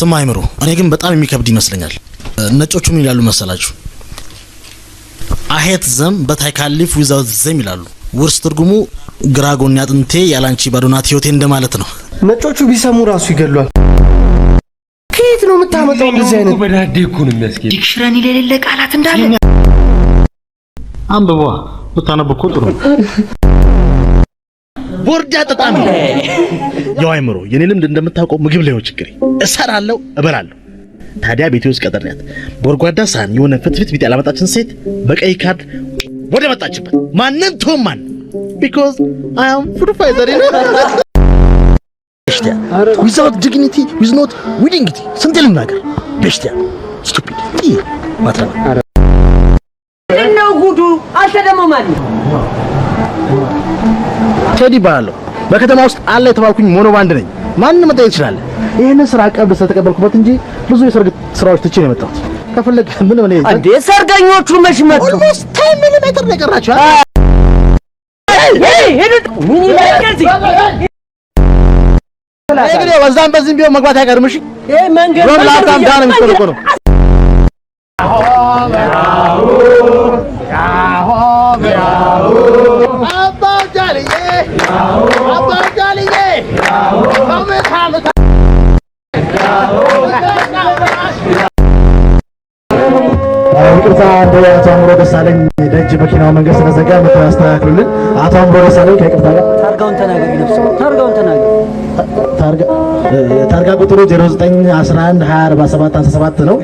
ስማ አይምሮ፣ እኔ ግን በጣም የሚከብድ ይመስለኛል። ነጮቹ ምን ይላሉ መሰላችሁ? "I hate them, but I can live without them" ይላሉ። ውርስ ትርጉሙ ግራ ጎኔ አጥንቴ ያላንቺ ባዶ ናት ህይወቴ እንደማለት ነው። ነጮቹ ቢሰሙ ራሱ ይገሏል። ከየት ነው የምታመጣው እንደዚህ አይነት? በዳዴ እኮ ነው የሚያስኬድ። Dictionary የሌለ ቃላት እንዳለ። አንብቧ፣ ብታነብ እኮ ጥሩ ነው። ቦርድ አጠጣሚ ያው አይምሮ፣ የኔ ልምድ እንደምታውቀው ምግብ ላይ ነው ችግሬ። እሰራለሁ፣ እበላለሁ። ታዲያ ቤቴ ውስጥ ቀጠሪያት ቦርጓዳ ሳህን የሆነ ፍትፍት ቢጤ ያላመጣችን ሴት በቀይ ካርድ ወደ መጣችበት፣ ማንም ትሁን ማን፣ because I am food fighter ነው። Without dignity with not dignity፣ ስንቴ ልናገር? በሽታ፣ stupid ማትረባ። ምንድነው ጉዱ? አንተ ደግሞ ማን? ቴዲ እባላለሁ። በከተማ ውስጥ አለ የተባልኩኝ ሞኖ ባንድ ነኝ። ማንም መጠየቅ ይችላል። ይህንን ስራ ቀብድ ስለተቀበልኩበት እንጂ ብዙ የሰርግ ስራዎች ትቼ ነው የመጣሁት። ከፈለግ ምንም እኔ እንዴ፣ ሰርገኞቹ መች መጡ? Almost 10 ሚሊሜትር ነው የቀራቸው። ምን ይላል ከዚህ? እንግዲህ በዛም በዚህም ቢሆን መግባት አይቀርም። እሺ። ይሄ መንገድ ድሮም ለሀብታም ድሃ ነው የሚሽከረከረው እኮ ነው። አባ ጃልዬ፣ አባ ጃልዬ። ይቅርታ፣ እንደ አቶ አእምሮ ደሳለኝ ደጅ መኪናው መንገድ ስለዘጋ መተው ያስተካክሉልን። አቶ አእምሮ ደሳለኝ ከይቅርታ ጋር። ታርጋውን ተናገሪ ነፍሱ፣ ታርጋውን ተናገሪ። ታርጋ ቁጥሩ 09 11 20 47 57 ነው።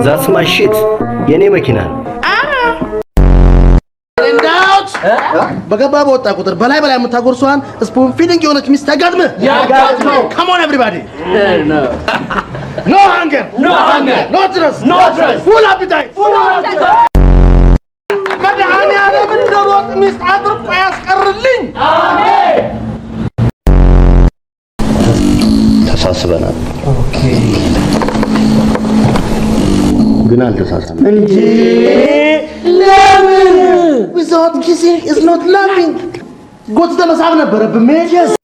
That's my shit፣ የኔ መኪና ነው። እንዳውት በገባ በወጣ ቁጥር በላይ በላይ የምታጎርሷን spoon feeding የሆነች ሚስት ያጋጥምህ። ያጋጥመው። Come on, everybody, no hunger, No hunger, no thirst, no thirst, full appetite። መድኃኒዓለም እንደ ሎጥ ሚስት አድርቆ ያስቀርልኝ። አሜን። ተሳስበናል፣ ግን አልተሳሳም። እንጂ ለምን without kissing is not loving። ጎትተህ መሳብ ነበረብህ።